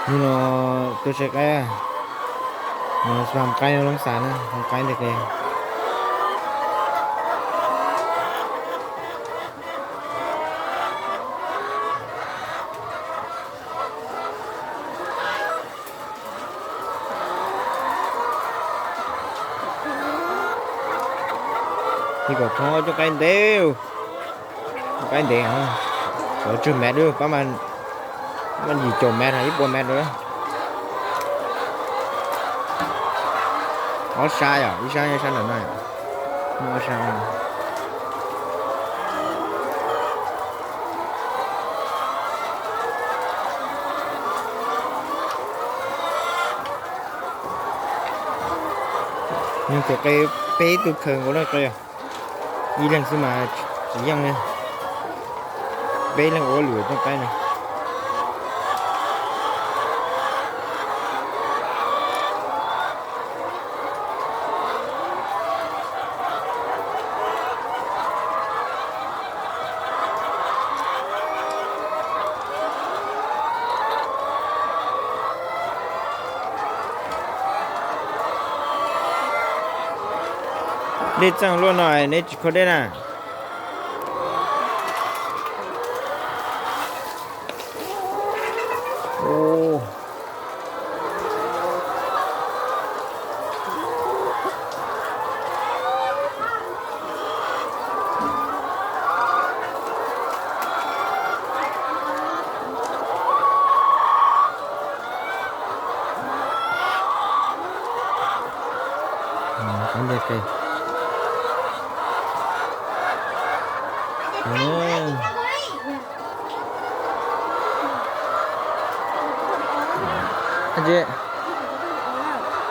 Hnub no tuaj saib qaib, no xyov hom qaib loob xas na, hom qaib ntawm qe. Ib kom thoob coob qaib ntev, coob qaib ntev, cov tsawg mev dub, pab mas yim caum mev, ib puas mev dub. Ob sab yom, ib sab nyob sab nram no, muaj ob sab. Nws txawm qe peb tug khaws nkaus na qe, ib leeg xwb mas tsis yeej li, peb leeg ua lwm tej qaib no. Dej txeej luaj no neb tsis khaws dej na.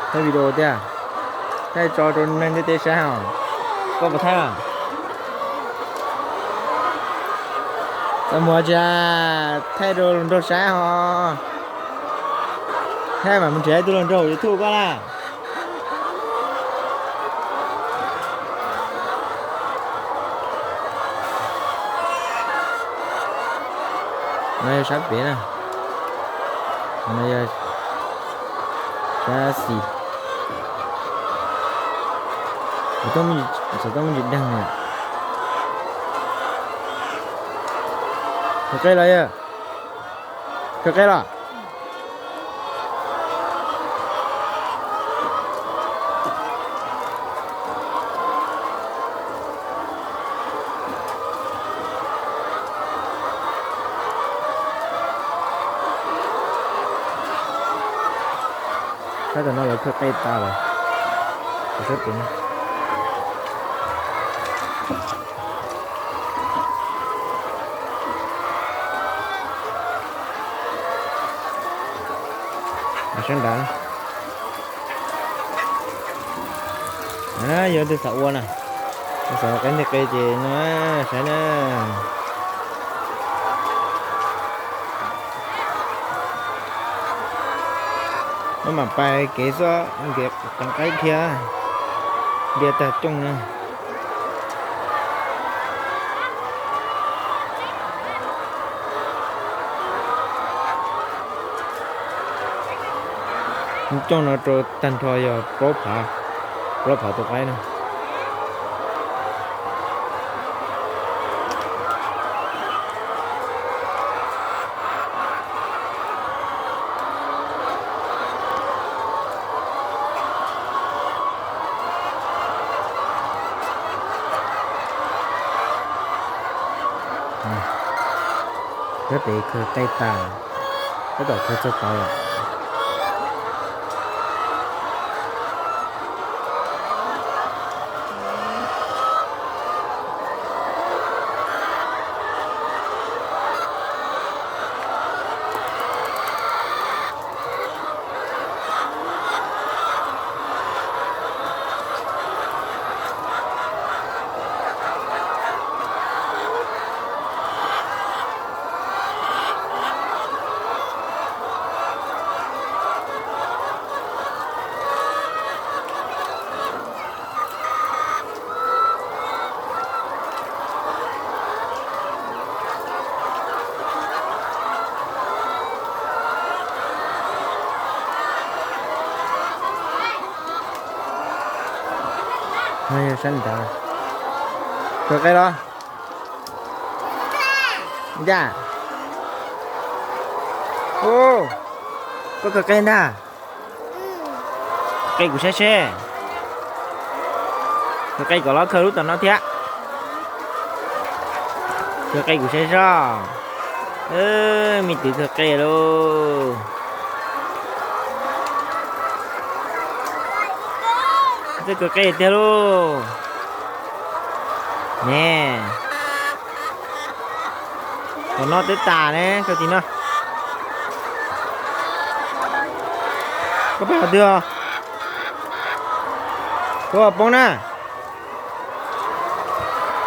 Thaij video tiag, thaij tso rau neeg ntiaj teb saib os. Koj puas thaij? Txaj muag tsis thaij rau hluas nraug saib os. Thaij mam mus nrhiav ib tug hluas nraug YouTube koj na. No yog sab pem na, no yog sab xis. Xov tooj muaj ntsis deeg na. Khaws qe los yog? Khaws qe los? Sab tom no lawv khaws qe tas lawm. Sab pem no. Sab nrad. Yog tus xav ua na, tus xav ua qaib nteg qe ces no saib na. Maj mam pais kev xwb, kev qeeb qaib dhia, dhia tag cooj na. Cooj no rau tag nrho yog plaub phav, plaub phav tus qaib na. Peb pem khaws qe tas, tab tom khaws txog tod lawm. Sab ntawd. Khaws qe los? Ua, koj khaws qe ntag. Qe kuv saib seb. Khaws qe kom los khaws lub tom no thiab. Khaws qe kuv saib seb. Me twv khaws qe lauj. Twb khaws qe tiag lauj. Ne, tom no twb tas ne, khaws tim no. Koj pab qhov twg os? Koj poob na.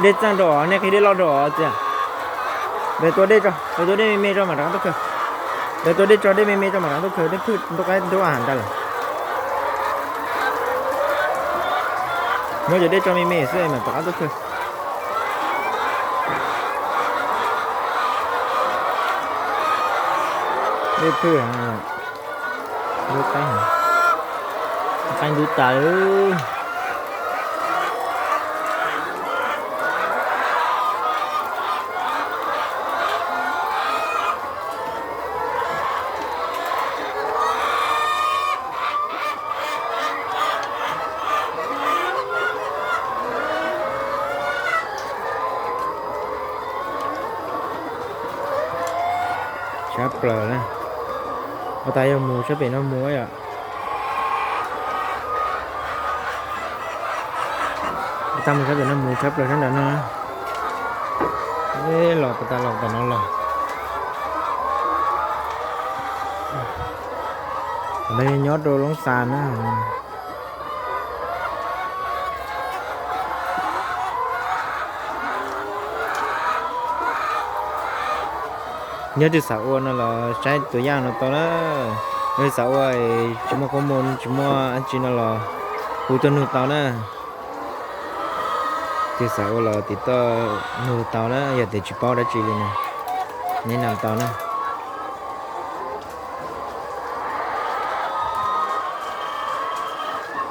Dej txaaj rau, nej qhib dej loj rau os txiv. Lawv tua dej tso, lawv tua dej me me tso mam rov qab tuaj khaws. Lawv tua dej tso, dej me me tso mam rov qab tuaj khaws, dej phwj ntuj qaib ntub a has ntag lawm. Muab cov dej tso me me xwb mam rov qab tuaj khaws. Dej phwj, ntub qaib, qaib ntub tas. Sab plaws na. Ua tas yog mus sab pem no mus yom. Ua tas mus sab pem no mus, sab plaws sab nram no. Los puas tas los tom no los. Qhov no nyob rau Loob Xas na. Yog twg xav ua no los saib tus yaj no tau na. Yog twg xav ua tsis muaj koob moos tsis muaj dab tsi no los hu tuaj nug tau na. Twg xav ua los tiv toj nug tau na, yog tias tsis paub dab tsi li no, neb nug tau na.